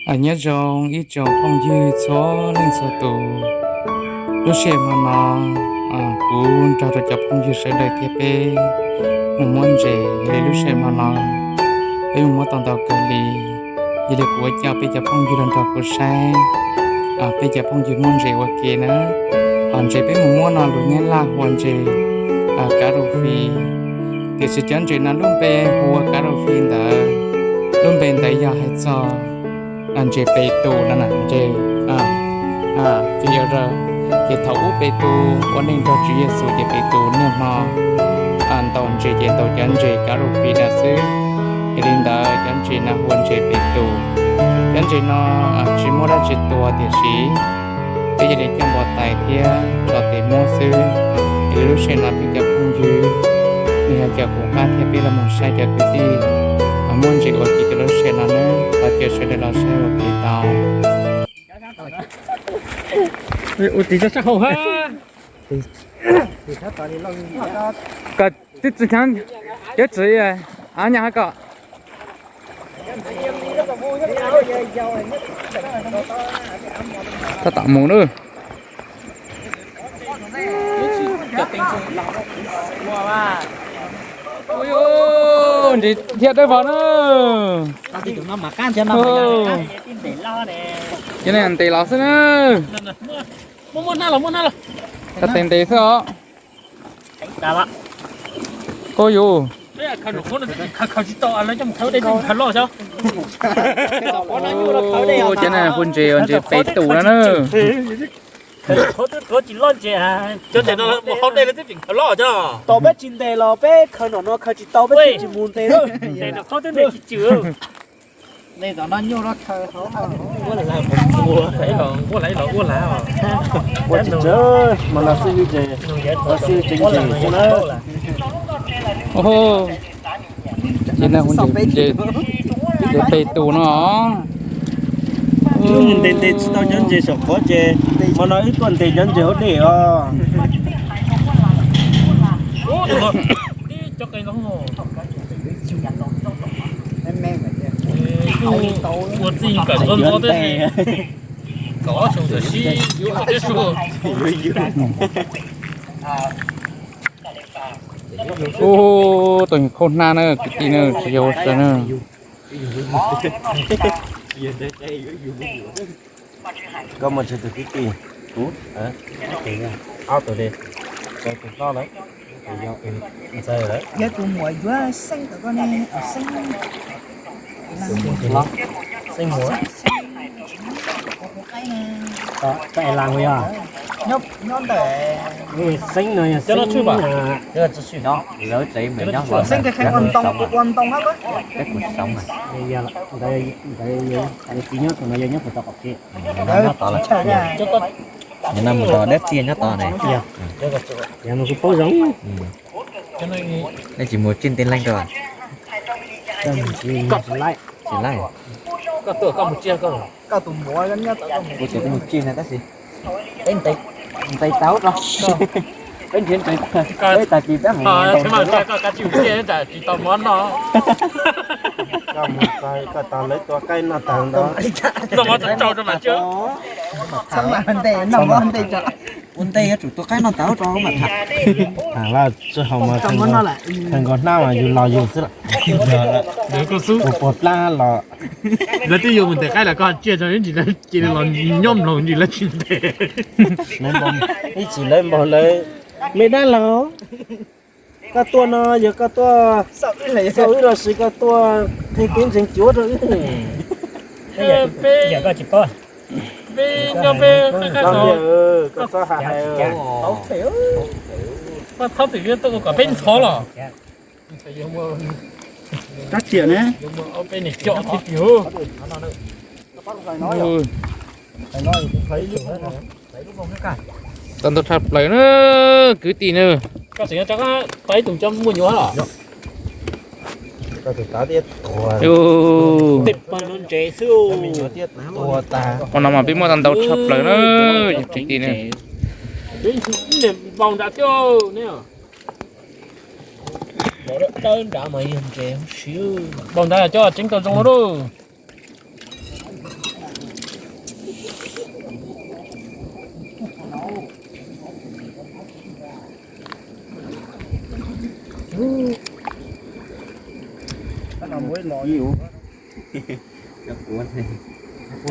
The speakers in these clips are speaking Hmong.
Nyob zoo ib tsoom phooj ywg txhua leej txhua tus, lub sij hawm hmo no kuv nrog rau cov phooj ywg sawv daws thiab peb mus muab ntses. Yog li lub sij hawm hmo no peb mus muab tau ntau kawg li. Yog li kuv ua coj peb cov phooj ywg los nrog kuv saib peb cov phooj ywg muab ntses ua ke na. Ho ntses peb mus muab no lus Nyab Laj hu ua ntses kav rau fis, tiam sis cov ntses no lub npe hu ua kav rau fis ntawd, lub npe ntawd yog hais txog ntses Petus no na, ntses Ces yog ces thaum ub Petus ua neej nrog Tswv Yexus ces Petus niaj hmo ntaus ntses ces ntaus cov ntses kav rau fis no xwb. Yog li ntawd cov ntses no hu ua ntses Petus. Cov ntses no tsis muaj dab tsi tua tiam sis peb cia li coj npau taws thiab tso tes muab xwb. Yog li lub sij hawm no peb cov phooj ywg nws yog cov kuv qab thiab peb los mus saib cov kwv tij muab ntses ua ke cov lub sij hawm no nawb. Thov caw sawv daws los saib ua ke tau. Ua tis sab hauv ha. Koj twb tsis kheev cov txiv av nyaj ha koj. Tab tom mus lawm. Ntses thiab dawb vog na. Cov neeg ntes los xwb na. Koj tes ntes xwb os. Koj yus. Cov neeg hu ntses ua ntses Petus no na. Tau peb tsis ntes los peb khaws nom no khaws tsis tau peb thiaj tsis mus ntes. Ua tsis tsawg mas los xwb, los xwb tseem tseem xwb na. Ces ntses Petus no. Wb mus ntes ntes tsis tau cov ntses saum qhov ces hmo no wb tuaj ntes cov ntses hauv dej os. Ua txij kawm ntxov ntxov thiab. Ub, tus khaub hnab na kwv tij na, tsis yog ua si na. Koj muaj tsawg tus kwv tij? Kuv ob tug li. Tus hlob lawm, tus yau tus ntxawg lawm. Yog tus muam yuav Xeeb tau koj ne, Xeeb. Xeeb muam. Koj es las yog? Nyob ntawm Xeeb no yog Xeeb. Xeeb ces kheev ua ntoo, ua ntoo hab. Ntawd txiv nyob tus no yog nyob puag tom qaum tsev. Nyob tod lawm. Nyob no mus rau dab txiag nyob tod ne. Yog no kuv paub zoo. Nej tsis mus tsij nte leej rau? Tsis laib. Kuv tus mus tsij na tab sis peb ntes tau rau, peb nrhiav ntes, peb tag kis peb mus. Koj mus txog koj tos lawv tua qaib noj taag ntawd. Ua ntej yuav tsum tua qaib noj taag rau mam tham. Tham lawm tsis haum mas khaws nkaus hnab mas yus los yus xwb lawm. Kuv puas plab los. Lawv twb yuav mus ntes qaib lawm koj cia tso ib ntsis lawv cia li los nyob mloog ntsis lawv tsis ntes. Ib ntsis lawv npaug lawv, me dab laug, koj tuaj no yog koj tuaj xauj wb los sis koj tuaj qhia kev ntseeg cuav rau wb? Peb nyob peb, koj txhob hais. Koj txhob txwm tuaj ua kom peb ntxhov los. Kab tiam ne. Tau ntau tshaj plaws na kwv tij na. Koj tseem nyob tso, koj tau ib tug coj muaj nyuam los? Ua no mas peb muaj tau ntau tshaj plaws na kwv tij na. Npaum nrad thiab, npaum nrad coj tseeb tau zoo lawm.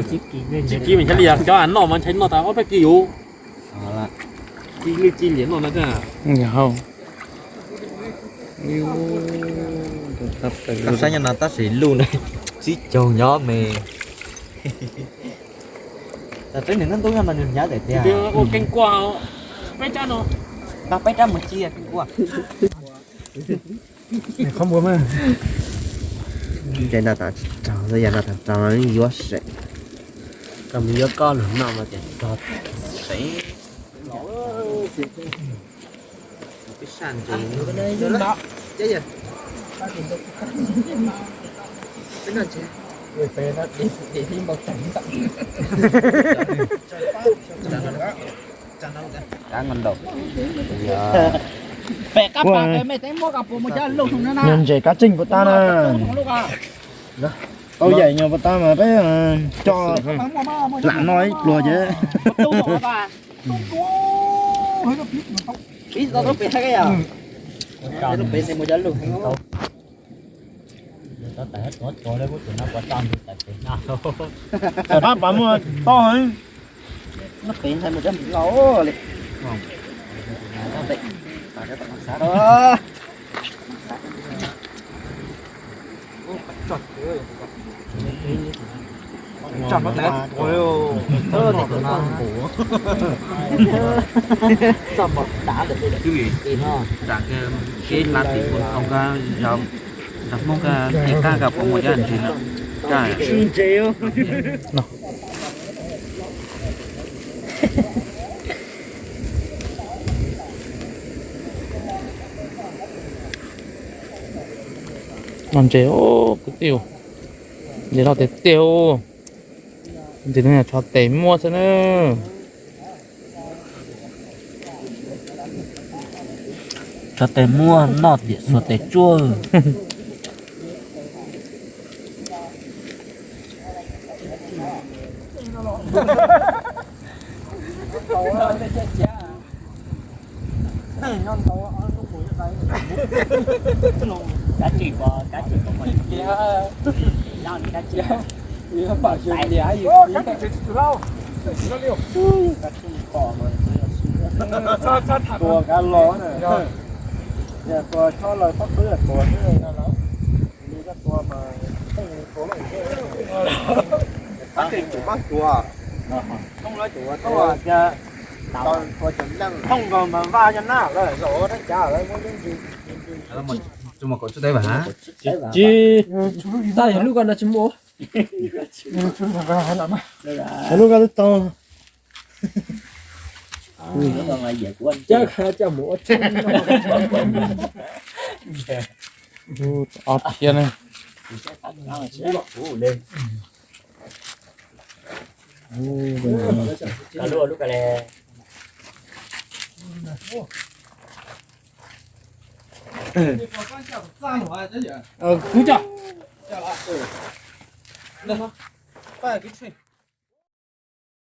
Tsis kib mas ntshai li yog cov noj mas ntshai noj tas ob peb kis yus. Kib lwj kib liam noj na. Koj saib nyob no tab sis luj na, tsib caug nyob me. Tam teb nws ntub ntub nyob no nws hnyav daim tiag. Ua keeb kuaj peb rab no. Tau peb rab mus ci keeb kuaj. Ntshe noj tas tsis raug, yog noj tas raug yuav seem. Koj mus yuav koj lug noj mas ces raug seem. Peb saj ntses, peb noj ntses. Kab nqos ntaus. Pem qab pas pem mej teev muab koj puas mus cov lug no na. Ntses kab tseej puas tab na. Tau yaim nyuag puas tab mas peb coj lam no ib pluag ces. Peb mus cov lug. Pab pas muaj toj. Twb vim zam kev hla tim mus thoob kab zog, zog Hmoob kab tim qab kab puas muaj cov ntses lawm. Ntses. Noj ntses kwv tij, ntses loj tiag tiag. Ntses no yog tsho tes muaj xwb na. Tsho tes muaj noj tiam xuas tes tsuag. Tua kab los na, tua chob lawm pob kws tua xwb. Tab sis kuv maj tua, Hmoob lawv tus ua tau cas, tua cov neeg Hmoob nkaus mas vaj yog nab lawm, zaum ua dab cas lawv muab yeeb ntsis. Tsis, tab yog lub ko no tsis muaj. Lub ko twb tau. Ob thiab ne. Kuv coj.